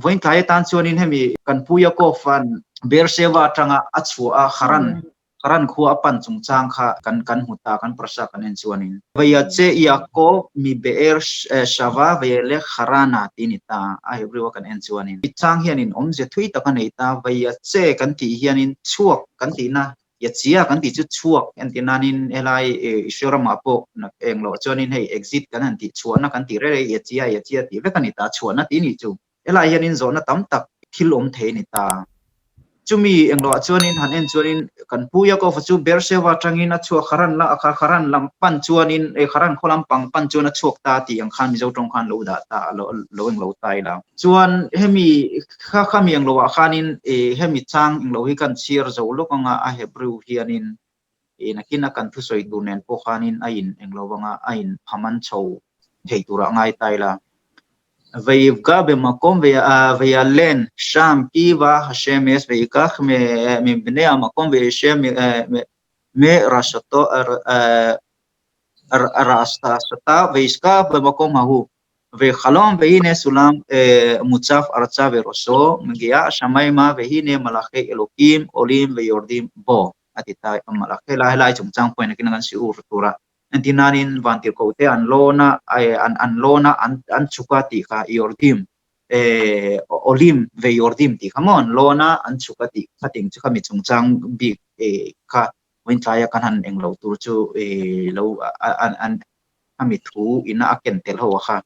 Vawiin tlai atan chuanin hemi kan Pu Yaakov-a'n Beersheva atanga a chhuah a Haran Haran khua a pan chungchang kha kan kan hmu ta, kan parasha kan en chuanin. Vayatze Yaakov mi Beer Shava vayelech Harana tih a ni ta, a Hebrew a kan en chuanin. I chang hianin awmzia thui tak a nei ta, Vayatze kan tih hianin chhuak kan tihna Yatsia kan tih chu chhuak entir nanin helai Israel ramah pawh eng loh chuanin hei exit kan han tih chhuahna kan tih reng reng Yatsia Yatsia tih vek a ni ta, chhuahna tih a nih chu. Helai hianin zawhna tam tak thil awm thei a ni ta. Chumi eng loah chuanin han en chuanin kan Pu Yaakov-a chu Beersheva atangin a chhuak Haran la Haran lam pan chuanin Haran khaw lam pang pan chuan a chhuak ta tih ang khan Mizo tawng khan lo dah ta lo eng lo ta ila. Chuan hemi Kha kha mi englo ah khanin i hemi chang englo hi kan chhiar zo lawk anga a Hebrew hianin i nakin a kan thusawi tur nen pawh khanin a in englo anga a in phaman chho thei turah ngai ta ila. Vayivga bemakom vayalen sham kiva hashemes vayikach mibnei hamakom vayeshev me rashato rasata vayishkav bemakom hahu. Vehchalom vehine sulam mutzav artza veroso mgia hashamayma vehine malachei elokim olim veyordim bo a ti ta a malak helai helai chungchang pawhin a kan si ur tur a entir nanin vantirhkoh te an lawn a an an lawn a an an chhuk a tih kha yordim olim veyordim tih kha maw an lawn a an chhuk a tih kha ting chu kha mi chungchang bik kha vawiin kan han englo tur chu lo an an a mi thu ina a ken tel ho a kha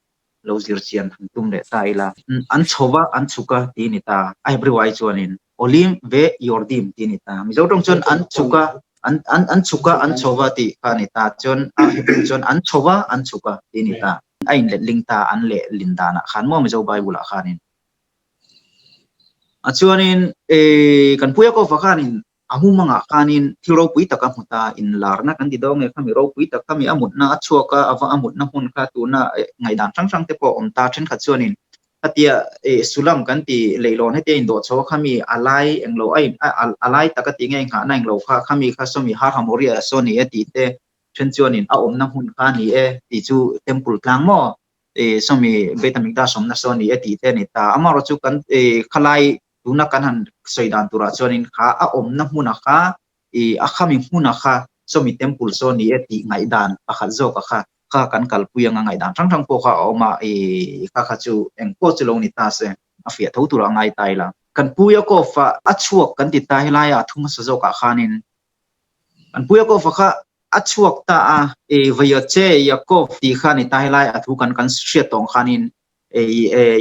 lo zir chian han tum leh ta ila. An chho va, an chhuk a tih a ni ta. A Hebrew ai chuanin Olim ve Yordim tih a ni ta. Mizo tawng chuan an chhuk a, an an an chhuk a, an chho va tih kha a ni ta. Chuan a Hebrew chuan an chho va, an chhuk a tih a ni ta. A inletling ta an lehlin danah khan maw Mizo Bible ah khanin. A chuanin kan Pu Yaakova khanin A mumangah khanin thil ropui tak a hmu ta, inlarna kan ti dawn nge khami ropui tak khami a mutna a chhuak a, ava a mutna hmun kha tuna ngaihdan hrang hrang te pawh a awm ta, thenkhat chuanin khatia sulam kan ti leihlawn hetia indawh chho a khami a lai englo a in a lai tak a tih nge nghahna englo kha khami kha sawmi Har Hamoria saw ni e tih te then chuanin a awmna hmun kha a ni e tih chu temple tlang maw sawmi Beit HaMikdash awmna saw a ni e tih te a ni ta, amaherawhchu kan khalai Tuna kan han sawi dan turah chuanin kha a awmna hmuna kha i a khami hmuna kha sawmi temple saw ni e tih ngaihdan pakhat zawka kha kha kan kalpui anga ngaihdan hrang hrang pawh kha a awm a, i kha kha chu eng pawh chu lo ni ta se a fiah tho turah a ngai ta ila. Kan Pu Yaakov-a a chhuak kan ti ta helaia a thu hmasa zawkah khanin kan Pu Yaakov-a kha a chhuak ta a, i Vayotze Yaakov tih kha a ni ta helai a thu kan kan hriat tawng khanin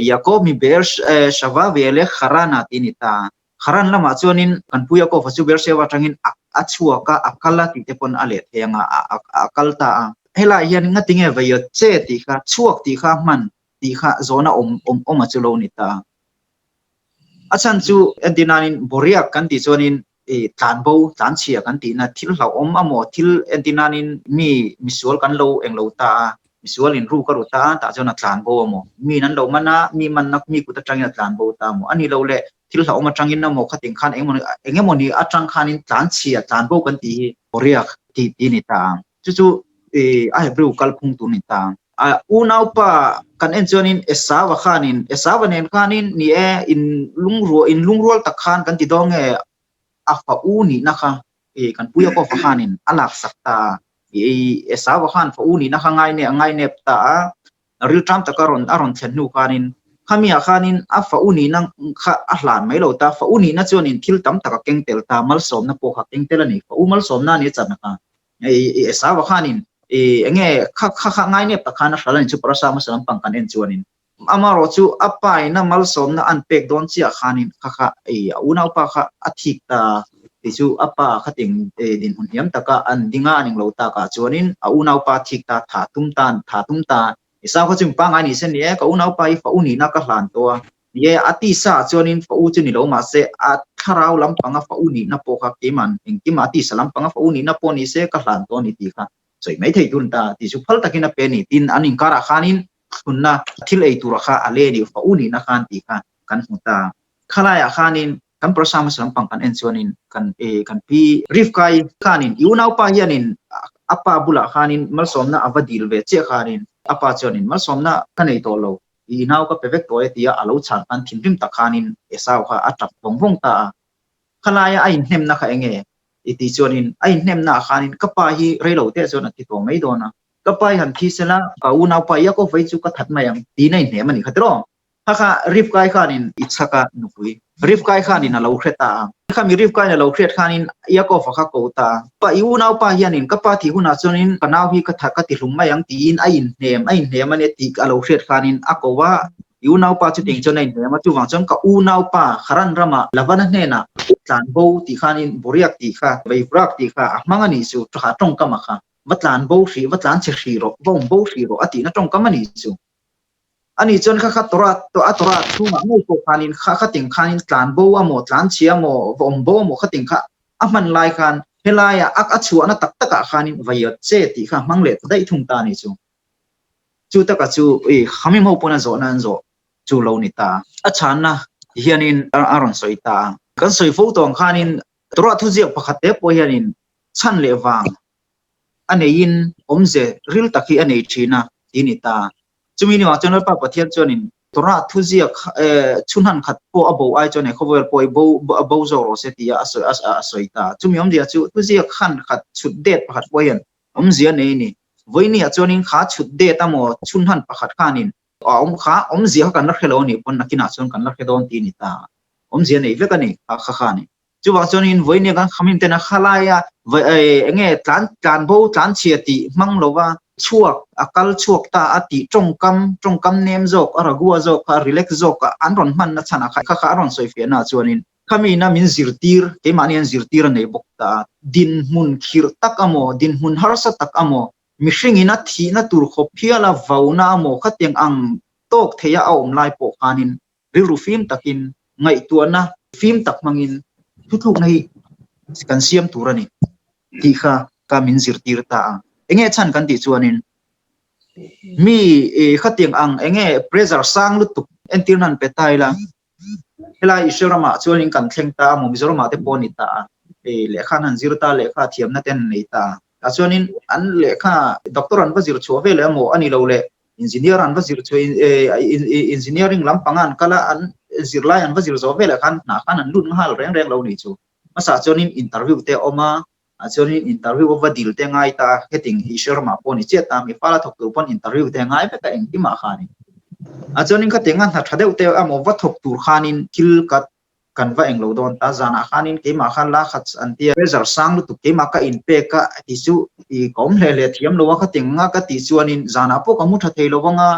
Yaakov mi Beersheva veleh Haran-a tih a ni ta. Haran lamah chuanin kan pu Yaakov-a chu Beersheva atangin a chhuak a, a kal a tih te pawn a leh thei ang a, a kal ta a. Helaiah hian ngatinge Vayotze tih kha, chhuak tih kha hman tih kha zawhna awm awm awm a chu lo ni ta. A chhan chu entir nanin Boriak kan tih chuanin i tlanbo, tlanchhia kan tihna thil hlauhawm amaw thil entir nanin mi misual kan lo englo ta a, misual in ruk a ru ta a, tah chuan a tlanbo amaw, mi in an lo man a, mi manna mi kut atangin a tlanbo ta amaw, a ni lo le thil hlauhawm atangin amaw khating khan engemaw engemawni atang khanin tlanchhia, tlanbo kan tih hi Boriak tih tih a ni ta ang. Chu chu i a Hebrew kalphung tur ni ta. A unaupa kan en chuanin Esau-a khanin, Esau-a nen khanin ni e, in lungrual in lungrual tak khan kan ti dawn nge a fa u nihna kha i kan pu Jakob-a khanin a laksak ta a. I Esau-a khan fa u nihna kha ngai nep ngai nep ta a. Rilṭam taka rawn a rawn thlen hnu khanin khamiah khanin a fa u nihna kha a hlan mai lo ta. Fa u nihna chuanin thil tam tak a keng tel ta, malsawmna pawh kha a keng tel a ni. Fa u malsawmna a ni a chan kha. I Esau-a khanin i enge kha kha kha ngai nep tak khan a hral a ni chu Parasa hmasa lampang kan en chuanin amaherawh chu a pa in a malsawmna an pek dawn chiah khanin kha kha i a unaupa kha a thik ta tih chu a pa khating i dinhmun hniam taka an ding a an englo takah chuanin a unaupa thik ta tha tum tan tha tum ta Esau kha chu mi pangngai ni se ni e ka unaupa hi fa u nihna ka hlan tawh a Ni e, a tisa ah chuanin fa u chu ni lo mahse a thlarau lampanga fa u nihna pawh kha keimah engkimah a tisa lampanga fa u nihna pawh ni se ka hlan tawh a ni tih kha sawi mai thei tur a ni ta tih chu phal takin a pe a ni. Tin, an inkarah khanin thlunna thil ei turah kha a le a ni, fa u nihna khan tih kha kan hmu ta. Khalaiah khanin kan Prasha hmasa lampang kan en chuanin kan kan pi Rivka-i khanin i unaupa hianin a pa bulah khanin malsawmna a va dil ve chiah khanin a pa chuanin malsawmna ka nei tawh lo. I nau ka pe vek tawh e tia a lo chhan khan thinrim tak khanin Esau kha a tap vawng vawng ta a. Khalaia a inhnemna kha enge? I tih chuanin a inhnemna ah khanin ka pa hi rei lo teh chuan a thi tawh mai dawn a, ka pa hi han thi sela ka unaupa Yaakov-a hi chu ka that mai ang tiin a inhnem a ni kha tiraw? Kha kha Rivkai khanin Ichhaka nupui Rivkai khanin a lo hre ta a. Kha mi Rivkaiin a lo hriat khanin Yaakov-a kha ko ta a, Pa i unaupa hianin ka pa thih hunah chuanin ka nau hi ka that ka ti hlum mai ang tiin a inhnem a inhnem a nia tih a lo hriat khanin a ko a, I unaupa chu ting chuan a inhnem a, chuvang chuan ka unaupa Haran rama Lavana hnenah tlan bo tih khanin Boriak tih kha, Veivrak tih kha a hmang a nih chu, kha tawngkam a kha, va tlan bo hrih, va tlan chhe hrih rawh, va awm bo hrih rawh a tihna tawngkam a nih chu. Ani chuan kha kha Torah a Torah chhungah ngei pawh khanin kha khating khanin tlan bo a maw, tlan chhia a maw, va awm bo a maw khating kha a hman lai khan helaia a a chhuahna tak takah khanin vaiawt che tih kha a hmang leh ta daih thung ta a nih chu. Chu taka chu i Hamim ho pawn a zawhna an zawh chu lo ni ta. A chhanna hianin a rawn sawi ta a. Kan sawi fo tawh ang khanin Torah thuziak pakhat te pawh hianin chhan leh vang a neiin awmze ril tak hi a nei thin a ti ni ta. Chumi ni vang chuan Lalpa Pathian chuanin Torah thuziak chhunhan khat pawh a bo ai chuan he khawvel pawh hi bo a bo zawk rawh se tia a sawi a sawi ta. Chumi awmzia chu thuziak han khat chhut det pakhat pawh hian awmzia nei a ni. Vawinia chuanin kha chhut det a maw chhunhan pakhat khanin a awm kha awmzia kha kan la hre lo a nih pawn nakinah chuan kan la hre dawn ti a ni ta. Awmzia nei vek a ni kha kha kha a ni. Chuvang chuanin vawinia kan khamin ten a khalaia enge tlan tlan bo tlan chhia tih hmang lova chhuak a kal chhuak ta a tih tawngkam tawngkam nem zawk a ragua zawk kha relax zawk a an rawn hmanna chhan a kha kha a rawn sawi fiahna ah chuanin khamiina min zirtir keimahni an zirtir a nei bawk ta a dinhmun khirh tak amaw dinhmun harsa tak amaw mihringin a thihna tur khawp hiala vauna amaw khatiang ang tawk theia a awm lai pawh khanin rilru fim takin, ngaihtuahna fim tak hmangin thuthlukna hi kan siam tur a ni tih kha ka min zirtir ta a. Enge chhan kan tih chuanin mi khatiang ang enge pressure sang lutuk entir nan pe ta ila helai Israel ramah chuanin kan thleng ta a maw Mizoramah te pawh a ni ta a, lehkha an han zir ta, lehkha thiamna te an nei ta a. Tah chuanin an lehkha doctor an va zir chhuah vel emaw a ni lo leh engineer an va zir chhuah engineering lampanga an kal a an zirlai an va zir zawh velah khan hnah khan an lut nghal reng reng lo nih chu. Hmasa chuanin interview te a awm a, ah chuanin interview a va dil te ngai ta a, heting Israel ramah pawh ni chiah ta mi fala thawk tur pawn interview te ngai vek a engkimah khanin. Ah chuanin khatianga hna tha deuh te emaw va thawk tur khanin thil ka kan va englo dawn ta, zanah khanin keimah khan la khat an tia, pressure sang lutuk keimah ka inpek a ti chu i ka awm hle hle thiam lo a ka ti ang a ka tih chuanin zanah pawh ka mu tha thei lo vang a,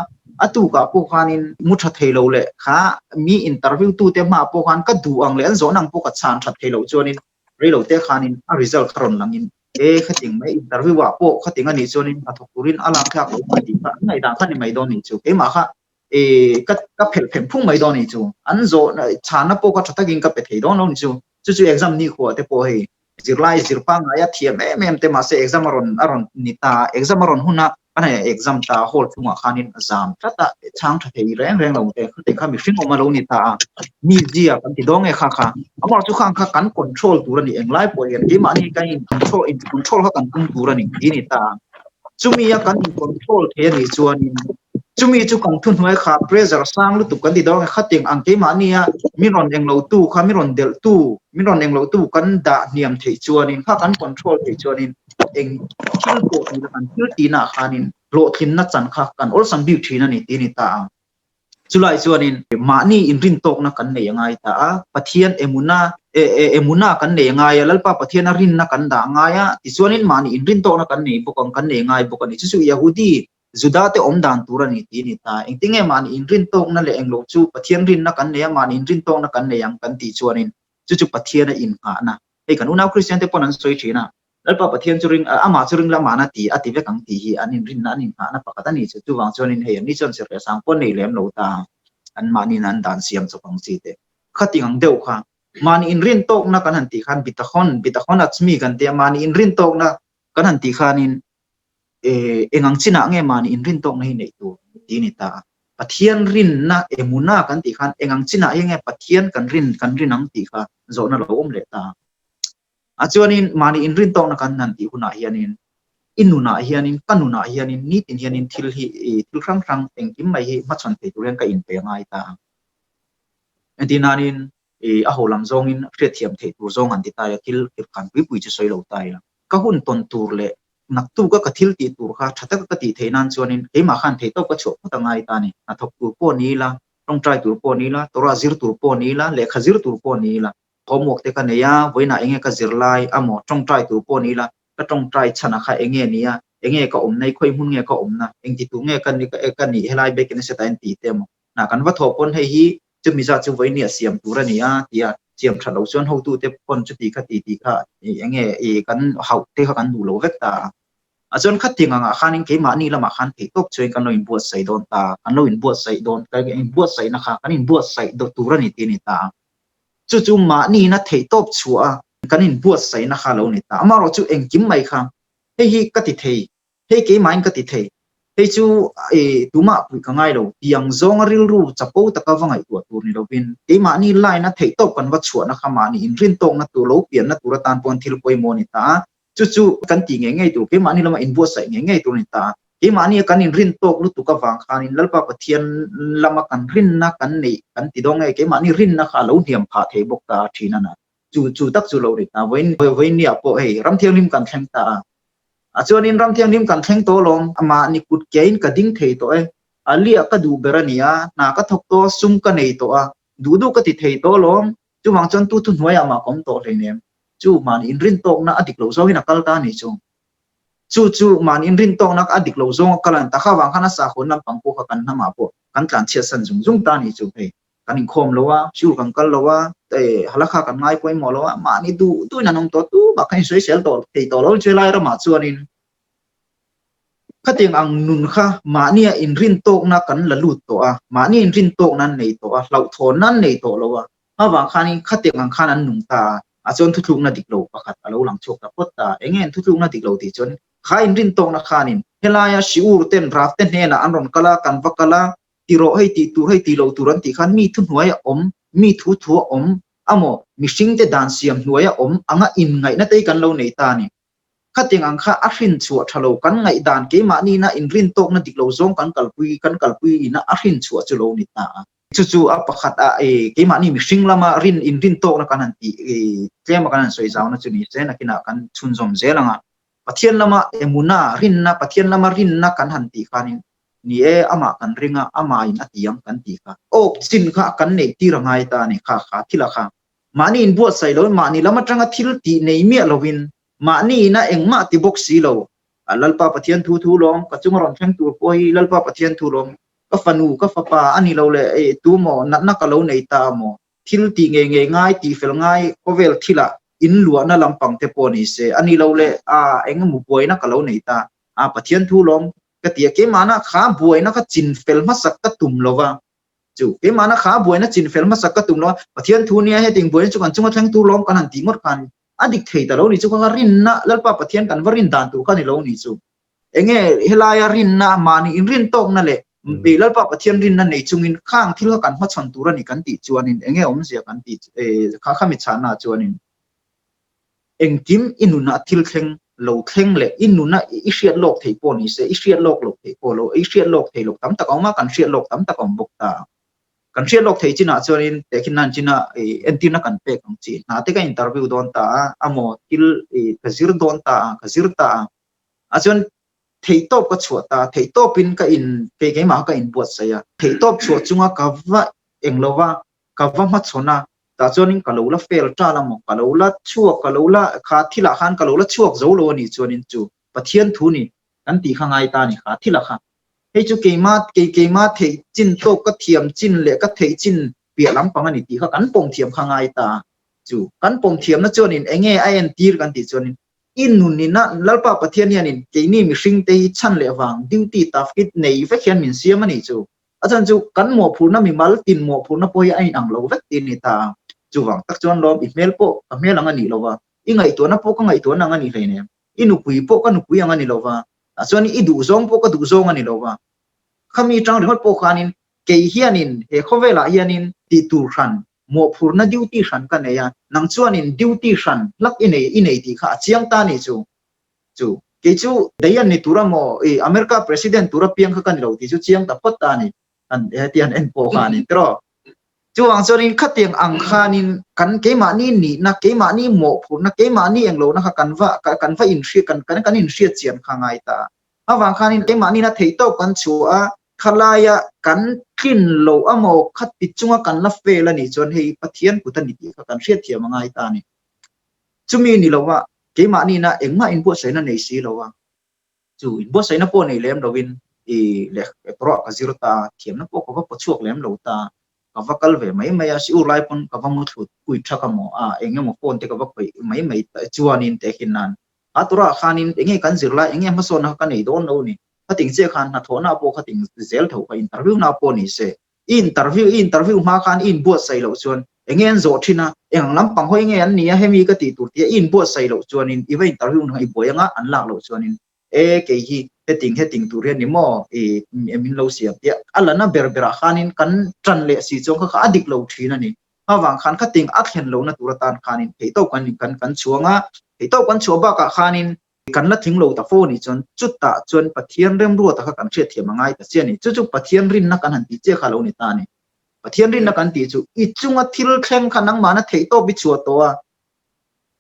a tukah pawh khanin mu tha thei lo leh kha mi interview tute hmaah pawh khan ka duh ang leh an zawhna ang pawh ka chhan that thei loh chuanin rei lo te khanin a result kha rawn langin e khating mai interview ah pawh khating a nih chuanin hnathawk turin a lak thlak lo mai tih kha an ngaihdan kha ni mai dawn nih chu keimah kha e ka ka phelh phem phung mai dawn ni chu an zawh chhanna pawh kha tha takin ka pe thei dawn lo ni chu chu chu exam ni khua te pawh hei zirlai zir pangngai a thiam em em te mahse exam a rawn a rawn ni ta exam a rawn hun a kan hei exam ta hall chhungah khanin a zam tlat a chhang tha thei reng reng lo te khate kha mihring awm a lo ni ta a mi zia kan ti dawn nge kha kha amah chu khang kha kan control tur a ni englai pawh hian keimahni kan in control in control kha kan tum tur a ni ti ni ta chumi a kan in control thei a nih chuanin Chumi chu kan thuhnuai kha pressure sang lutuk kan ti dawn a, khating ang keimahnia min rawn englo tu kha, min rawn delh tu, min rawn englo tu kan dah hniam theih chuanin, kha kan control theih chuanin eng thil pawh ti la kan thil tihna ah khanin hlawhtlinna chan kha kan awlsam bik thin a ni tih a ni ta ang. Chulai chuanin mahni inrintawkna kan nei a ngai ta a, Pathian emuna emuna kan nei a ngai a, Lalpa Pathiana rinna kan dah a ngai a, tichuanin mahni inrintawkna kan nei bawk ang, kan nei ngai bawk a ni. Chu chu Yahudi Juda te awm dan tur a ni tih a ni ta. Engtinge mahni inrin tawkna leh englo chu Pathian rinna kan nei a, mahni inrin tawkna kan nei ang kan tih chuanin chu chu Pathiana innghahna. Hei kan unau Kristian te pawn an sawi thin a, Lalpa Pathian chu ring, amah chu ring la amahna ti a ti vek ang tih hi an inrinna an innghahna pakhat a ni chu. Chuvang chuanin hei anni chuan serh leh sang pawn nei lem lo ta, an mahniin an dan siam chawp ang chi te. Khating ang deuh kha mahni inrin tawkna kan han tih khan bitachon, bitachon atzmi kan ti a, mahni inrin tawkna kan han tih khanin eng ang chinah nge mahni inrin tawkna hi neih tur tih a ni ta a. Pathian rinna emuna kan tih khan eng ang chinah hi nge Pathian kan rin kan rin ang tih kha zawhna lo awm leh ta a. A chuanin mahni inrin tawkna kan han tih hunah hianin I nunah hianin, ka nunah hianin nitin hianin thil hi, thil hrang hrang engkim mai hi hmachhawn thei tur hian ka inpe ngai ta ang. Entir nanin a ho lam zawngin hriatthiam theih tur zawng an ti ta ila, thil khirhkhan pui pui chu sawi lo ta ila. Ka hun tawn tur leh naktuka ka thil tih tur kha tha taka ka tih theih nan chuanin keimah khan theihtawp ka chhuah phawt a ngai ta a ni. Hnathawk tur pawh ni ila, tawngtai tur pawh ni ila, Torah zir tur pawh ni ila, lehkha zir tur pawh ni ila, homework te ka nei a, vawiinah enge ka zir lai amaw, tawngtai tur pawh ni ila, ka tawngtai chhanah kha enge ni a, enge ka awmna i khawi hmun nge ka awmna, engti tur nge ka ka nih helai bek in a set ah hian tih te emaw. Hna kan va thawh pawn hei hi chumi zat chu vawiin a siam tur a ni a tia siam that loh chuan hotute pawn chuti kha ti tih kha enge kan hauh te kha kan duh lo vek ta a. A chuan khating angah khanin keimahni lamah khan theihtawp chuan kan lo inbuatsaih dawn ta, kan lo inbuatsaih dawn, kan inbuatsaihna kha kan inbuatsaih tur a ni tih a ni ta a. Chu chu mahniina theihtawp chhuah a kan inbuatsaihna kha a lo ni ta. Amaherawhchu chu engkim mai kha hei hi ka ti thei, hei keimahin ka ti thei, hei chu tumah puih ka ngai lo tih ang zawnga rilru chapo taka va ngaihtuah tur ni lovin keimahni line a theihtawp kan va chhuahna kha mahni inrintawkna tur lo pianna tur atan pawn thil pawimawh a ni ta a. Chu chu kan tih ngei ngei tur, keimahni lama inbuatsaih ngei ngei tur a ni ta a. Keimahni a kan inrintawk lutuk avang khanin Lalpa Pathian lama kan rinna kan neih kan ti dawn nge, keimahni rinna kha a lo hniam phah thei bawk ta a thin a na. Chu chu tak chu lo ni ta. Vawiin vawiinniah pawh hei ram thianghlim kan thleng ta a. A chuanin ram thianghlim kan thleng tawh alawm, mahni kut kein ka ding thei tawh e, a liah ka duh ber a ni a, hna ka thawk tawh a, sum ka nei tawh a, duh duh ka ti thei tawh alawm, Chuvang chuan tu thuhnuaiah mah ka awm tawh hleinem. Chu mahni inrintawkna a dik lo zawngin a kal ta a ni chu. Chu chu mahni inrintawkna a dik lo zawng a kal a ni ta. Kha vang khan a sakhawn lampang pawh kha kan hnamah pawh kan tlanchhiatsan zung zung ta a ni chu. Hei kan inkhawm lo a, shiur kan kal lo a, halakha kan ngai pawimawh lo a, mahni duh duhin an awm tawh tumah kha insawisel tawh thei tawh lo chu helai ramah chuanin Khatiang ang nun kha mahnia inrintawkna kan la lut tawh a, mahnia inrintawkna an nei tawh a, hlauhthawnna an nei tawh lo a, avang khanin khatiang ang khan an nung ta a, a chuan thuthlukna dik lo pakhat a lo lang chhuak ta phawt ta. Enge an thuthlukna dik lo tih chuan kha inrintawkna khanin helaia Shiur ten Rav te hnenah an rawn kal a, kan va kal a, ti rawh hei tih tur hei ti lo tur an tih khan mi thuhnuai a awm, mi thu thu a awm amaw mihringte dan siam hnuai a awm anga inngaihna te hi kan lo nei ta a ni. Khatiang ang kha a hrin chhuah tha lo, kan ngaihdan keimahniina inrintawkna dik lo zawng kan kalpui kan kalpui ina a hrin chhuah chu lo ni ta a. Chu chu a pakhat a keimahni mihring lama rin inrintawkna kan han tih tlema kan han sawi zauna chu ni se nakinah kan chhunzawm zel ang a. Pathian lama emuna rinna Pathian lama rinna kan han tih khanin ni e amah kan ring a amahin a ti ang kan tih kha awk chin kha kan neih tir a ngai ta a ni kha kha thila kha. Mahni inbuatsaih loin mahni lam atanga thil tih nei miah loin mahni ina engmah ti bawk si lo. A Lalpa Pathian thu thu lawm, ka chunga rawn thleng tur pawh hi Lalpa Pathian thu lawm, ka fanu, ka fapa a ni lo le, eh tu maw, natna ka lo nei ta maw, thil tih ngei ngei ngai, tih fel ngai khawvel thilah in luahna lampang te pawh ni se, a ni lo le, a engemaw buaina ka lo nei ta, a Pathian thu lawm ka ti a, keimahna kha buaina kha chinfel hmasak ka tum lo va. Chu keimahna kha buaina chinfel hmasak ka tum lo a, Pathian thu nia hetiang buaina chu kan chunga thleng tur lawm kan han tih ngawt khan a dik thei ta lo ni chu kha rinna Lalpa Pathian kan va rin dan tur kha ni lo ni chu. Enge helaia rinna mahni inrintawkna leh Lalpa Pathian rinna nei chungin khang thil kha kan hmachhawn tur a ni kan tih chuanin enge awmzia kan tih kha khami chhahna chuanin Engkim i nunah thil thleng lo thleng leh i nuna i hriat lawk theih pawh ni se, i hriat lawk loh theih pawh lo, i hriat lawk theih loh tam tak a awm a, kan hriat lawk tam tak a awm bawk ta. Kan hriat lawk theih chinah chuanin tehkhin nan china i entirna kan pek ang chi. Hna te ka interview dawn ta a, amaw thil i ka zir dawn ta a, ka zir ta a, a chuan theihtawp ka chhuah ta, theihtawpin ka in kei keimah kha ka inbuatsaih a, theihtawp chhuah chunga ka va eng lova ka va hmachhawn a, tah chuanin ka lo la fail ṭal a maw, ka lo la chhuak, ka lo la, kha thilah khan ka lo la chhuak zo lo a nih chuanin chu Pathian thu ni kan tih kha ngai ta a ni kha thila kha. Hei chu keima, kei keima theih chin tawk ka thiam chin leh ka theih chin piah lampang a ni tih kha kan pawm thiam kha ngai ta a. Chu kan pawm thiamna chuanin enge a entir kan tih chuanin i nunina Lalpa Pathian hianin keini mihringte hi chhan leh vang duty tafkid nei vek hian min siam a nih chu. A chhan chu kan mawhphurhna mimal tin mawhphurhna pawh hi a inang lo vek tih a ni ta a. Chuvang tak chuan lawm i hmel pawh ka hmel ang a nih lo va, i ngaihtuahna pawh ka ngaihtuahna ang a nih hleinem, i nupui pawh ka nupui ang a ni lo va, tah chuan i duhzawng pawh ka duhzawng a ni lo va. Khami tang ringawt pawh khanin kei hianin he khawvelah hianin tih tur hran, mawhphurhna duty hran ka nei a, nang chuanin duty hran hlak i nei i nei tih kha a chiang ta a nih chu. Chu. Kei chu Dayan ni tur amaw i America President tura piang kha ka ni lo tih chu chiang ta phawt ta a ni. An heti han en pawh kha a ni tiraw. Chuvang chuanin khatiang ang khanin kan keimahni nihna, keimahni mawhphurhna, keimahni englohna kha kan va kan va inhriat kan kan kan inhriat chian kha ngai ta a. Avang khanin keimahni na theihtawp kan chhuah a, khalaia kan tlin loh amaw khati chunga kan la fail a nih chuan hei Pathian kut a ni tih kha kan hriatthiam a ngai ta a ni. Chumi ni lova keimahni na engmah inbuatsaihna nei si lo a, chu inbuatsaihna pawh nei lem lovin i lehkha pawh ka zir ta, thiamna pawh ka va paw chhuak lem lo ta, ka va kal ve mai mai a, siur lai pawn ka va mu thlut pui thak a maw a, eng emaw phone te ka va khawih mai mai chuanin tehkhin nan a turah khanin enge kan zir lai enge hmasawnna kha ka nei dawn lo ni, khating chiah khan hnathawhna pawh khating zel tho kha interview na pawh ni se I interview i interview hma khan i inbuatsaih loh chuan enge an zawh thin a, eng ang lampang hawi nge an nia hemi ka tih tur tia i inbuatsaih loh chuanin i va interview hna i buai anga an lak loh chuanin e kei hi heting heting tur hian ni maw i min lo siam tia a la na ber berah khanin kan tan leh si chuan kha kha a dik lo thin a ni. Avang khan khating a thlen lohna tur atan khanin theihtawp kan kan kan chhuang a, theihtawp kan chhuah bakah khanin Kan la tling lo ta fo a nih chuan chutah chuan Pathian remruata kha kan hriatthiam a ngai ta chiah a ni. Chu chu Pathian rinna kan han tih chiah kha a lo ni ta a ni. Pathian rinna kan tih chu i chunga thil thleng kha nangmahna theihtawp i chhuah tawh a,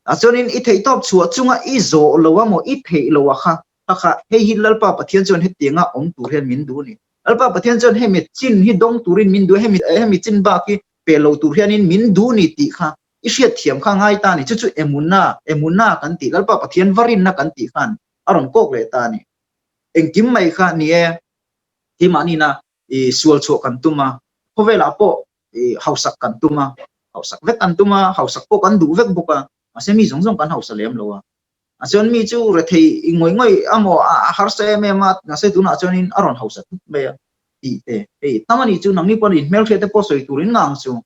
ah chuanin i theihtawp chhuah chunga i zawh lo a maw i theih lo a kha kha kha hei hi Lalpa Pathian chuan hetianga awm tur hian min duh a ni. Lalpa Pathian chuan hemi chin hi dawng turin min duh a, hemi hemi chin bak hi pe lo tur hianin min duh a ni tih kha I hriatthiam kha ngai ta a ni. Chu chu Emuna, Emuna kan tih, Lalpa Pathian va rinna kan tih khan a rawn kawk leh ta a ni. Engkim mai kha ni e, keimahniina i sual chhuah kan tum a, khawvelah pawh i hausak kan tum a, hausak vek kan tum a, hausak pawh kan duh vek bawk a, mahse mi zawng zawng kan hausa lem lo a. A chuan mi chu rethei i ngawih ngawih a maw, a harsa em em a, mahse tunah chuanin a rawn hausa thut mai a tih te. Hei tam a nih chu nangni pawh in hmelhriat te pawh sawi turin ngang chu.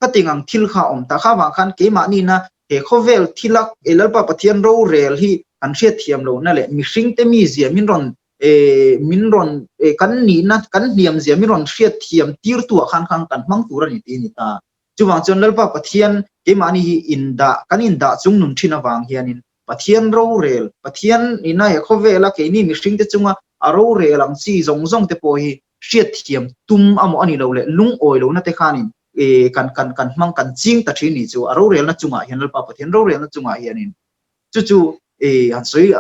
Ka ti ngang thil kha awm ta kha vang khan keimahni-na he khawvel thila e Lalpa Pathian rorel hi kan hriatthiam lohna leh mihringte mizia min rawn e min rawn e kan nihna kan hniamzia min rawn hriatthiam tirtuah khan khan kan hmang tur a ni tih a ni ta. Chuvang chuan Lalpa Pathian keimahni hi indah kan indah chung nun thin avang hianin Pathian rorel Pathian nihna he khawvela keini mihringte chunga a rorel ang chi zawng zawng te pawh hi hriatthiam tum amaw a ni lo leh lungawi lohna te khanin kan kan kan hmang kan ching ta thin ni chu a rorelna chungah hian Lalpa Pathian rorelna chungah hianin chu chu han sawi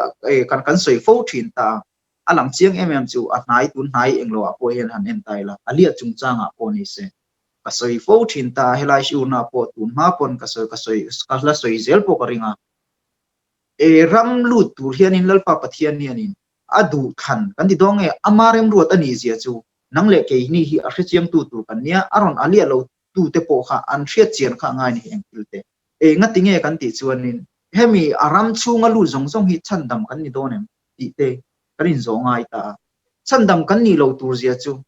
kan kan sawi fo thin ta a, a lang chiang em em chu a hnai tun hnai englo ah pawh hian han en ta ila a liah chungchangah pawh ni se ka sawi fo thin ta a, helai hriurna pawh tun hma pawn ka sawi ka sawi ka la sawi zel pawh ka ring a, ram lut tur hianin Lalpa Pathian hianin a duh thlan kan ti dawn nge? Ama remruat a nih zia chu nang leh keini hi a hrechiangtu tur kan nia, a rawn a liah lo tu te pawh kha an hriat chian kha a ngai ni eng thil te. Eng a ti nge kan tih chuanin hemi a ram chhunga lut zawng zawng hi chhandam kan ni dawn em tih te kan inzawh ngai ta a. Chhandam kan nih lo tur zia chu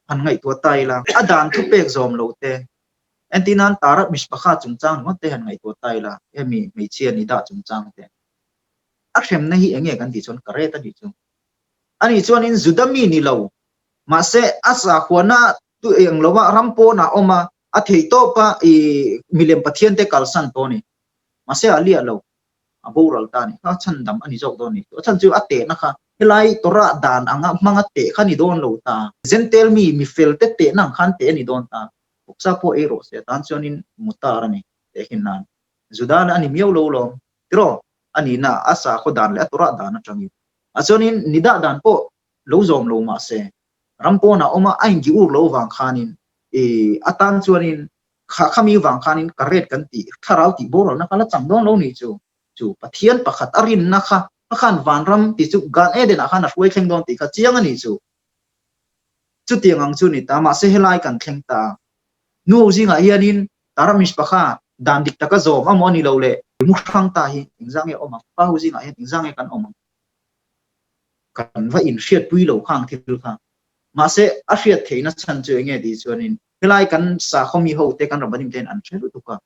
han ngaihtuah ta ila, a dan thupek zawm lo te, entirnan Tarat Mishpakha chungchang ringawt te han ngaihtuah ta ila, hemi hmeichhia ni dah chungchang te. A hremna hi enge kan tih chuan ka ret a nih chu. Ani chuanin Juda mi ni lo, mahse a sakhuana tu eng lova ram pawnah awm a, a thei tawp a i milem Pathian te kalsan tawh a ni. Mahse a liah lo, a boral ta a ni. Kha chhandam a ni zawk dawn a ni. A chhan chu a tehna kha helai Torah dan anga hmanga teh kha ni dawn lo ta. Jentail mi, mi fel te tehna ang khan teh a ni dawn ta. Vawksa pawh ei rawh se atan chuanin mutar a ni tehkhin nan. Juda a ni miau lo lawm. Tiraw? A nihna a sakhaw dan leh a Torah dan atangin. A chuanin nidah dan pawh lo zawm lo mah se, ram pawnah awm a, a ingi ur lo vang khanin i atan chuanin kha khami vang khanin ka ret kan tih thlarau tih boralna kha la chang dawn lo nih chu. Chu Pathian pakhat a rinna kha kha khan vanram tih chu Gan Eden ah khan a hruai thleng dawn tih kha chiang a nih chu. Chutiang ang chu ni ta, mahse helai kan thleng ta. Nu ho zingah hianin Tara Mishpacha dan dik taka zawm amaw a ni lo le mu hrang ta hi engzah nge awm ang? Pa ho zingah hian engzah nge kan awm ang? Kan va inhriatpui lo kha ang thil kha. Mahse a hriat theihna chhan chu enge tih chuanin helai kan sakhaw mi ho te kan Rabbanim te hian an hre lutuk a.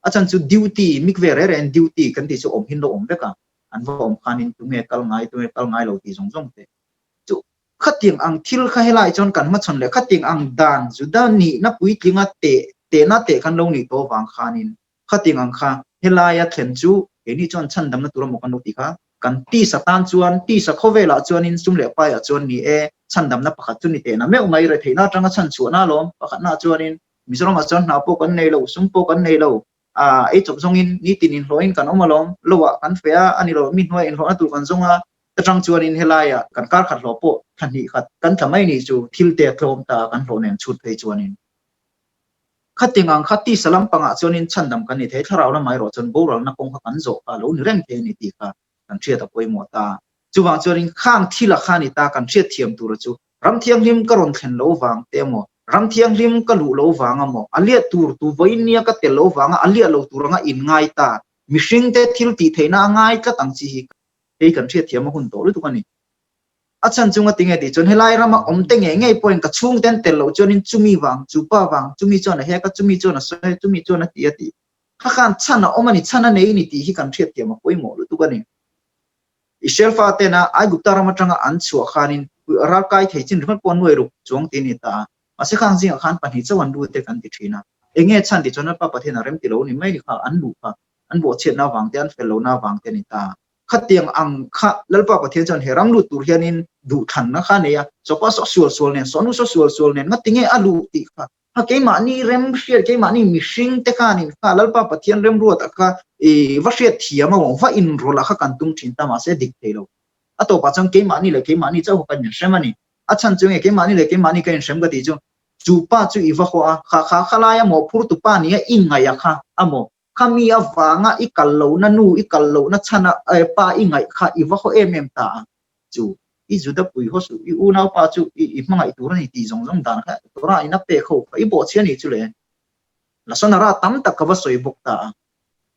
A chhan chu duty, mikve reh reh in duty kan tih chu awm hin lo awm vek a. An va awm khanin tunge kal ngai, tunge kal ngai lo tih zawng zawng te chu Khatiang ang thil kha helai chuan kan hmachhawn leh khatiang ang dan Juda nihna puitlinga teh tehna teh khan lo nih tawh avang khanin khatiang ang kha helaia thlen chu keini chuan chhandamna tur emaw kan lo tih kha Kan tisa tan chuan, tisa khawvelah chuanin sum leh paiah chuan ni e, chhandamna pakhat chu ni tehna meuh mai, retheihna atanga chhan chhuahna alawm. Pakhatnaah chuanin Mizoramah chuan hna pawh kan nei lo, sum pawh kan nei lo, ah ei chawp zawngin nitin inhlawhin kan awm alawm, loah kan feh a, a ni lo, mi hnuaiah inhlawhna tur kan zawng a, ta tang chuanin helaiah kan kar khat hlawh pawh thla hnih khat kan tla mai ni chu thil te a tlawm ta kan hlawh nen chhut phei chuanin. Khating ang kha tisa lampangah chuanin chhandam kan ni thei, thlarau lamah erawh chuan boralna kawng kha kan zawh kha a lo ni reng thei a ni tih kha kan hriat a pawimawh ta. Chuvang chuanin khang thil a kha ni ta kan hriat thiam tura chu ram thianghlim ka rawn thlen lo vang te emaw, ram thianghlim ka luh lo vang emaw, a liah tur tu vawiin nia ka tel lo vanga a liah lo tur anga in ngai ta, mihringte thil tih theihna a ngai tlat ang chi hi hei kan hriat thiam a hun tawh lutuk a ni. A chhan chunga tinge tih chuan helai rama awm te ngei ngei pawhin ka chhungte an tel loh chuanin chumi vang, chupa vang, chumi chuan a hek a, chumi chuan a sawi a, chumi chuan a ti a tih kha khan chhan a awm a ni, chhan a nei a ni tih hi kan hriatthiam a pawimawh lutuk a ni. Israel fatena Aigupta ram atanga an chhuah khanin ralkai thei chin ringawt pawh nuai ruk chuang ti a ni ta a, mahse khang zingah khan pahnih chauh an lut te kan ti thin a. Enge chhan tih chuan Lalpa Pathian a rem ti lo ni mai ni kha an luh kha an bawhchhiatna avang te, an fel lohna avang te a ni ta a. Khatiang ang kha Lalpa Pathian chuan he ram lut tur hianin duhthlanna kha a nei a, sawpa saw sual sual nen, sawnu saw sual sual nen ngati nge a luh tih kha kha keimahni rem hriat, keimahni mihring te khanin kha Lalpa Pathian remruata kha i va hriat thiam a va inrawlh a kha kan tum thin ta mahse dik thei lo. A tawpah chuan keimahni leh keimahni chauh kha kan inhrem a ni. A chhan chu nge keimahni leh keimahni ka inhrem ka tih chu chu pa chu i va haw a, kha kha khalaia mawhphurtu pa nia i ngaih a kha a maw? Khami avanga i kal lohna nu, i kal lohna chhana pa i ngaih kha i va haw em em ta a, chu i Juda pui haw suh, i unaupa chu i hmangaih tur a ni tih zawng zawng dan kha Torah in a pek ho kha i bawhchhia a nih chu le. Lasonara tam tak ka va sawi bawk ta a,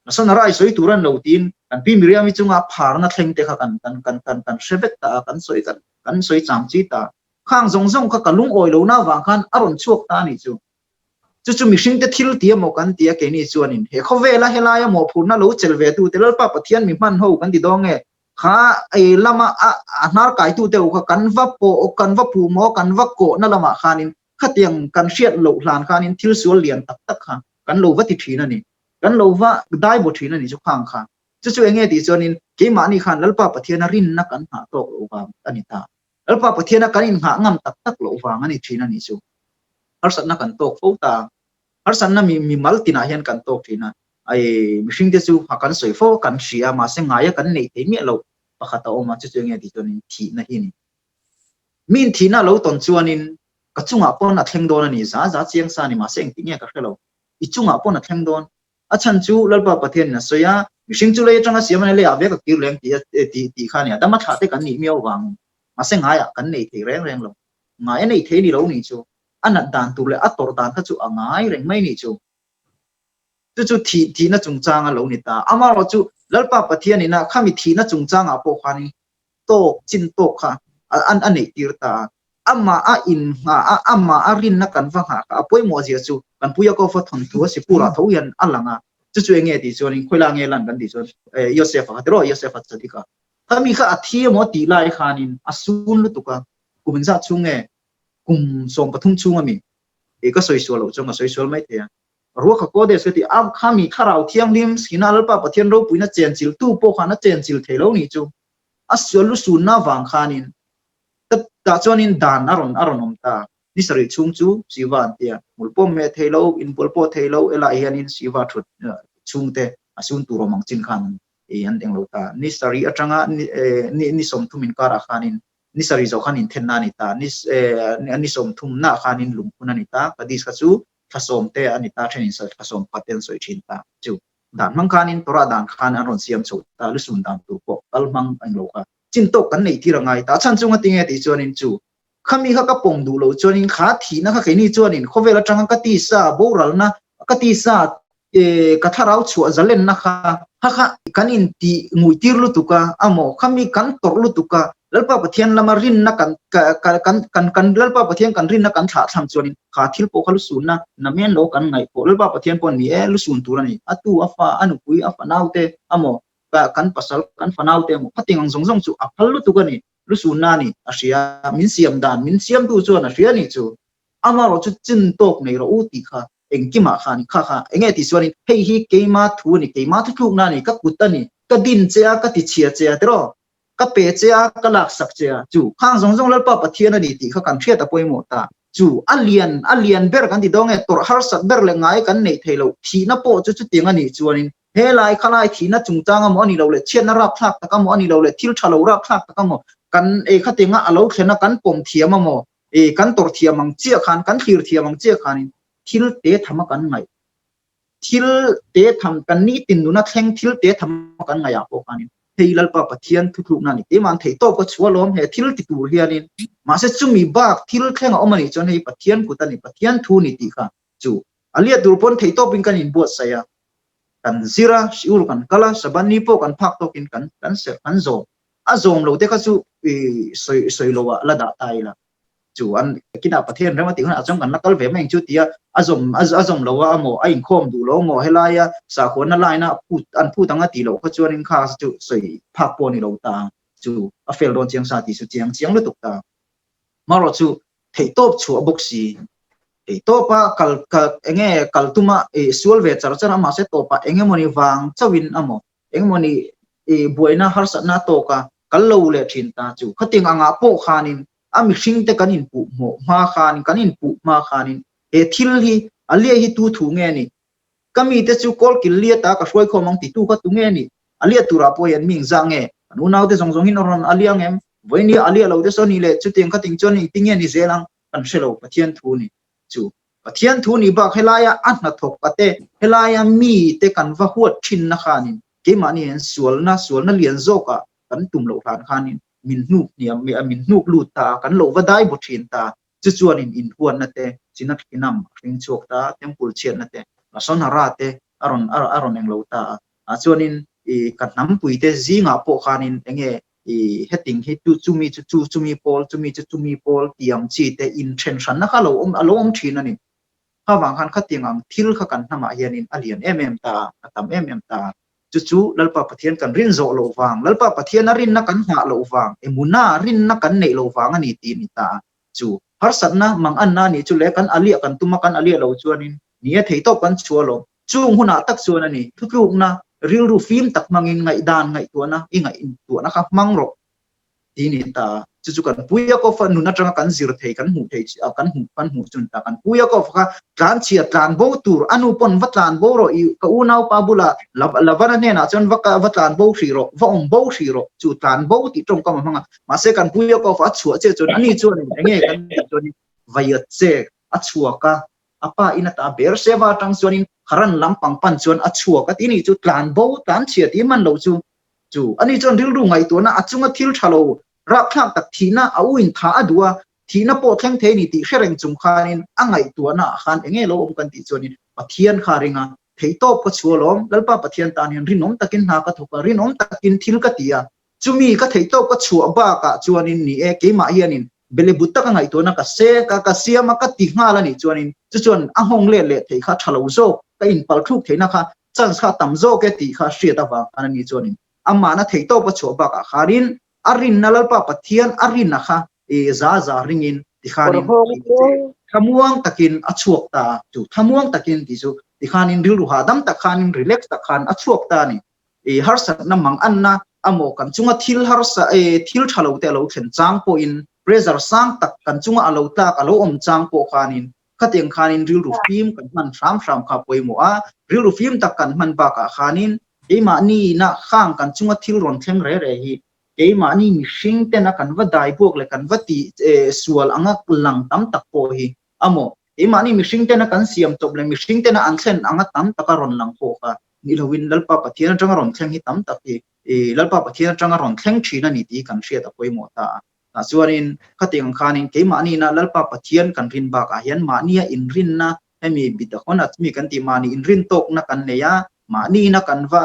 Lasonara i sawi tur a ni lo tiin kan pi Miriam-i chunga pharna thleng te kha kan kan kan kan kan hre vek ta a, kan sawi kan kan sawi cham chi ta a. Khang zawng zawng kha ka lungawi lohna avang khan a rawn chhuak ta a nih chu. Chu chu mihringte thil ti emaw kan ti a, keini chuanin he khawvela helaia mawhphurhna lo chel ve tute Lalpa Pathian mi hman ho kan ti dawn nge? Kha ei lama a a hnar kaitute ho kha kan va pawh kan va puh maw kan va kawhna lamah khanin khatiang kan hriat loh hlan khanin thil sual lian tak tak kha kan lo va ti thin a ni. Kan lo va dai baw thin a ni chu khang kha. Chu chu enge tih chuanin keimahni khan Lalpa Pathiana rinna kan nghah tawk loh vang a ni ta. Lalpa Pathiana kan innghah ngam tak tak loh vang a ni thin a nih chu. Harsatna kan tawk fo ta. Harsatna mi mimal tinah hian kan tawk thin a. Ai mihringte chu ha kan sawi fo a, kan hria a, mahse ngaia kan neih thei miah loh pakhat a awm a, chu chu enge tih chuanin thihna hi a ni. Miin thihna a lo tawn chuanin ka chungah pawn a thleng dawn a ni, za za chiang sa a ni, mahse engtih nge ka hre lo. I chungah pawn a thleng dawn. A chhan chu Lalpa Pathianin a sawi a, mihring chu lei atanga siam a ni, leiah vek a kir leng tih a tih tih kha a ni a, dama thlah te kan nih miau vangin mahse ngaiah kan nei thei reng reng lo. Ngai a nei thei ni lo nih chu a nat dan tur leh a tawrh dan kha chu a ngai reng mai nih chu. Chu chu thih thihna chungchang a lo ni ta. Amaherawh chu Lalpa Pathianin a khami thihna chungchangah pawh khanin tawk chin tawk kha an a neih tir ta a. Amah a innghah a, amah a rinna kan va nghah kha a pawimawh zia chu kan Pu Yaakov-a thawnthu a Sipurah tho hian a lang a. Chu chu enge tih chuanin khawilai nge lan kan tih chuan Yosef-a kha tiraw Yosef-a Tzadik-a. Khami kha a thi emaw tih lai khanin a sun lutuk a, kum inzah chhung nge kum 13 chhung ami ka sawi sual loh chuan ka sawi sual mai thei a. Ruak HaKodesh ka ti a, khami Thlarau Thianghlim Sina Lalpa Pathian ropuina chenchiltu pawh khan a chenchil thei lo nih chu. A sual lu sunna vang khanin tah chuanin dan a rawn a rawn awm ta. Ni sarih chhung chu Siva an tia, hmul pawh meh thei lo, inbual pawh thei lo, helaiah hianin Siva thut chhungte a sun tur awm ang chin khan an eng lo ta. Ni sarih atanga ni ni 30 inkarah khanin ni sarih zawh khan inthenna a ni ta, ni ni 30 naah khanin lungphun a ni ta, Kadis kha chu thla sawm te a ni ta, thenin thla sawm pakhat te an sawi thin ta chu. Dan hmang khanin Torah dan khan an rawn siam chho ta, lusun dan tur pawh kal hmang a ni lo kha. Chin tawk kan neih tir a ngai ta. A chhan chunga tinge tih chuanin chu khami kha ka pawm duh loh chuanin kha thihna kha keini chuanin khawvel atanga ka tisa boralna, ka tisa ka thlarau chhuah zalenna kha kha kha kan intih ngui tir lutuk a, amaw khami kan tawrh lutuk a, Lalpa Pathian lama rinna kan kan kan kan Lalpa Pathian kan rinna kan thlah thlang chuanin kha thil pawh kha lusunna namen lo kan ngaih pawh Lalpa Pathian pawh ni e lusun tur a ni. A tu, a fa, a nupui, a fanaute amaw kan pasal, kan fanaute emaw khating ang zawng zawng chu a phal lutuk a ni. Lusunna a ni, a hria, min siam dan, min siamtu chuan a hria a nih chu. Amaherawh chu chin tawk nei rawh u tih kha engkimah khan kha kha enge tih chuanin hei hi keima thu a ni, keima thuthlukna a ni, ka kut a ni, ka Ka din che a, ka ti chhia che a tiraw? Ka pe che a, ka laksak che a. Chu khang zawng zawng Lalpa Pathian a ni tih kha kan hriat a pawimawh ta. Chu a lian, a lian ber kan ti dawn nge, tawrh harsat ber leh ngai kan neih theih loh thihna pawh chu chutiang a nih chuanin helai khalai thihna chungchang amaw a ni lo leh chhiatna rapthlak tak amaw a ni lo leh thil tha lo rapthlak tak amaw kan ei khatianga a lo thlen a kan pawm thiam amaw e kan tawrh thiam ang chiah khan kan thlir thiam ang chiah khanin thil te tham a kan ngaih thil te tham kan nitin nuna thleng thil te tham a kan ngaih ah pawh khanin hei Lalpa Pathian thutlukna a ni keimah an theih tawk ka chhuah alawm he thil ti tur hianin mahse chumi bak thil thleng a awm a nih chuan hei Pathian kut a ni Pathian thu a ni tih kha chu a liat tur pawn theih tawpin kan inbuatsaih a kan zir a siur kan kal a Sabbath ni pawh kan phak tawkin kan kan serh kan zawm a zawm lo te kha chu i sawi sawi lo ah la dah ta ila chu an kinah Pathian rem a tih hunah chuan kan la kal ve mai ang chu tia a zawm a zawm lo a amaw a inkhawm duh lo amaw helaia sakhuana line a phut an phut ang a tih loh kha chuanin kha chu sawi phak pawh a ni lo ta chu a fel dawn chiang sa tih chu chiang chiang lutuk ta marawh chu theihtawp chhuah bawk si theihtawpa kal kal enge kal tuma i sual ve char char a mahse tawpah engemawni vang chauhin amaw Engmawni i buaina harsatna tawk a kal lo leh thin ta chu khatiang angah pawh khanin a mihringte kan inpuh hmawh hma khanin kan inpuh hma khanin he thil hi a liah hi tu thu nge ni? Ka mite chu kawlkil liata ka hruaikhawm ang titu kha tu nge ni? A liah turah pawh hian mi engzah nge? Kan unaute zawng zawng hin a rawn a liang em? Vawinia a liah lo te saw ni le chutiang khating chuan engtinge ni zel ang? Kan hre lo Pathian thu ni chu. Pathian thu nih bak helaia a hnathawk a te, helaia mi te kan va huat thinna khanin keimahni hian sualna, sualna lian zawkah kan tum loh hlan khanin min hnuk hniam, min hnuk lut ta a, kan lo va dai baw thin ta. Chu chuanin inhuatna te, China thinam a hring chhuak ta a, temple chhiatna te, Lasonhara te a rawn a rawn englo ta a. Ah chuanin i ka hnampui te zingah pawh khanin enge i heting hi chu chumi chu chu chumi pawl chumi chu chumi pawl tih ang chi te inthen hranna kha a lo awm a lo awm thin a ni. Kha vang khan khatiang ang thil kha kan hnamah hianin a lian em em ta a, a tam em em ta a. Chu chu Lalpa Pathian kan rin zawh loh vang, Lalpa Pathiana rinna kan nghah loh vang, emuna rinna kan neih loh vang a ni tih a ni ta a. Chu harsatna manganna a nih chu le kan aliah kan tum a, kan aliah lo chuanin ni e theihtawp kan chhuah lo. Chung hunah tak chuan a ni, thutlukna rilru fim tak hmangin ngaihdan ngaihtuahna i ngaihtuahna kha hmang rawh ti ni ta. Chu chu kan Pu Yaakov-a nun atanga kan zir thei, kan hmuh thei kan hmuh kan hmuh chu ni ta. Kan Pu Yaakov kha tlanchhia tlan bo tur, a nu pawn va tlan bo rawh i ka unaupa bulah Labana hnenah chuan va va tlan bo hrih rawh, va awm bo hrih rawh, chu tlan bo tih tawngkam a hmang a. Mahse kan Pu Yaakov-a a chhuah chiah chuan ani chuanin enge kan tih chuanin vaiat che a chhuak a, A pa in a ta Beersheba atang chuanin Haran lampang pan chuan a chhuak a ti nih chu tlan bo tlan chhia tih man lo chu chu ani chuan rilru ngaihtuahna a chunga thil tha lo rapthlak tak thihna a u in tha a duh a thihna pawh thleng thei ni tih hre reng chung khanin a ngaihtuahna ah khan enge lo awm kan tih chuanin Pathian kha ring a theihtawp ka chhuah alawm Lalpa Pathian tan hian rinawm takin hna ka thawk a rinawm takin thil ka ti a Chumi ka theih tawk ka chhuah bakah chuanin ni e, keimah hianin belebut taka ngaihtuahna ka se ka ka siam a, ka ti nghal a nih chuanin chu chuan a nghawng let leh theih kha tha lo zawk, ka inpal thluk theihna kha chance kha a tam zawk e tih kha hriat avang khan a ni chuanin amahna theih tawk ka chhuah bakah khanin a rinna Lalpa Pathian a rinna kha i za za ringin tikhanin thlamuang takin a chhuak ta a, chu thlamuang takin tih chu tikhanin rilru hahdam tak khanin relax tak khan a chhuak ta a ni. I harsatna mang anna amaw kan chunga thil harsa e thil tha lo te a lo thlen chang pawhin pressure sang tak kan chunga a lo tlak a lo awm chang pawh khanin khatiang khanin rilru fim kan hman hram hram kha pawimawh a, rilru fim tak kan hman bakah khanin keimahni na khang kan chunga thil rawn thleng re re hi keimahni mihring tena kan va dai buak leh kan va ti sual anga lang tam tak pawh hi amaw keimahni mihring tena kan siam chawp leh mihring tena an thlen anga tam taka rawn lang pawh kha Ni loin Lalpa Pathian atanga rawn thleng hi tam tak hi i Lalpa Pathian atanga rawn thleng thin a ni tih hi kan hriat a pawimawh ta a. Tah chuanin khatiang ang khanin keimahniina Lalpa Pathian kan rin bakah hian mahnia inrinna hemi bitahon a mi kan tih mahni inrin tawkna kan nei a, mahniina kan va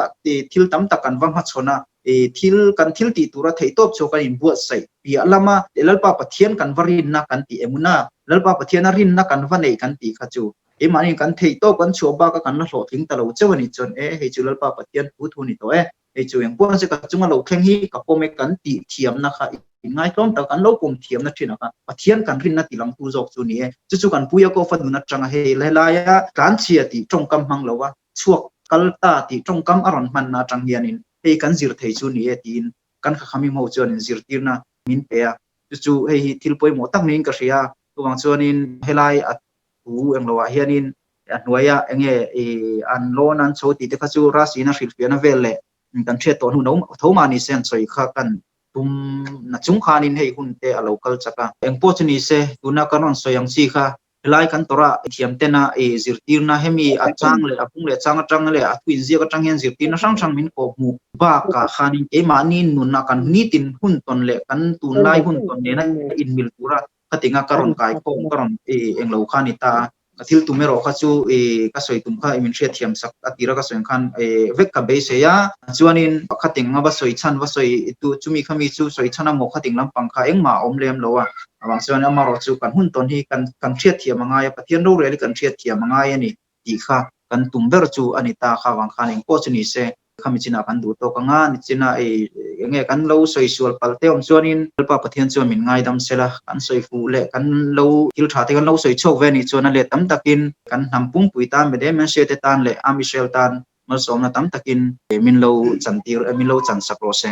thil tam tak kan va hmachhawn a, i thil kan thil tih tura theihtawp chu kan inbuatsaih piah lama Lalpa Pathian kan va rinna kan tih emuna Lalpa Pathiana rinna kan va neih kan tih kha chu Keimahni kan theih tawk kan chhuah bak a kan la hlawhtling ta lo cheu a nih chuan e hei chu Lalpa Pathian thu thu a ni tawh e, hei chu engpawh nise ka chunga lo thleng hi ka pawm e kan tih thiamna kha inngaitlawm tak kan lo pawm thiamna thin ang a, Pathian kan rinna ti langtu zawk chu a ni e. Chu chu kan Puia Kofa nun atanga hei helaia tlanchhia tih tawngkam hmang lo a, chhuak kal ta tih tawngkam a rawn hmanna atang hianin. Hei kan zir thei chu ni e tiin kan khakhamim ho chuan in zirtirna min pe a, chu chu hei hi thil pawimawh tak niin ka hria a, chuvang chuanin helai a thu englo ah hianin a hnuaia enge an lawn an chho tih te kha chu Rasiin a hrilhfiahna vel leh kan hriat tawh hnu tho mah ni se an sawi kha kan tum na chung khanin hei hun te a lo kal chak a. Engpawh chu ni se tuna kan rawn sawi ang chi kha Helai kan tawrh a, thiamtena i zirtirna hemi a chang leh a bung leh chang atang leh a thu inziak atang hian zirtirna hrang hrang min kawh hmuh bakah khanin keimahni nuna kan nitin hun tawn leh kan tunlai hun tawn nena inmil tura khatinga ka rawn kaikhawm ka rawn i englo kha a ni ta a. Ka thil tum erawh kha chu i ka sawi tum kha i min hriatthiam sak a tira ka sawi ang khan i vek ka beisei a. Chuanin khating anga va sawi chhan va sawi tu chumi khami chu sawi chhan a maw khating lampang kha engmah a awm lem lo a. Avang chuan amarawh chu kan hun tawn hi kan kan hriatthiam a ngai a, Pathian rorel hi kan hriatthiam a ngai a ni tih kha kan tum ber chu a ni ta kha avang khan engpawh chu ni se khami chinah kan duh tawk ang a, nichina ei eng nge kan lo sawi sual palh te awm chuanin Lalpa Pathian chuan min ngaidam sela, kan sawi fuh leh kan lo thil tha te kan lo sawi chhuak ve a nih chuan a let tam takin kan hnam pumpui tan Medem Hria te tan leh Am Israel tan malsawmna tam takin min lo chantir min lo chansak rawh se.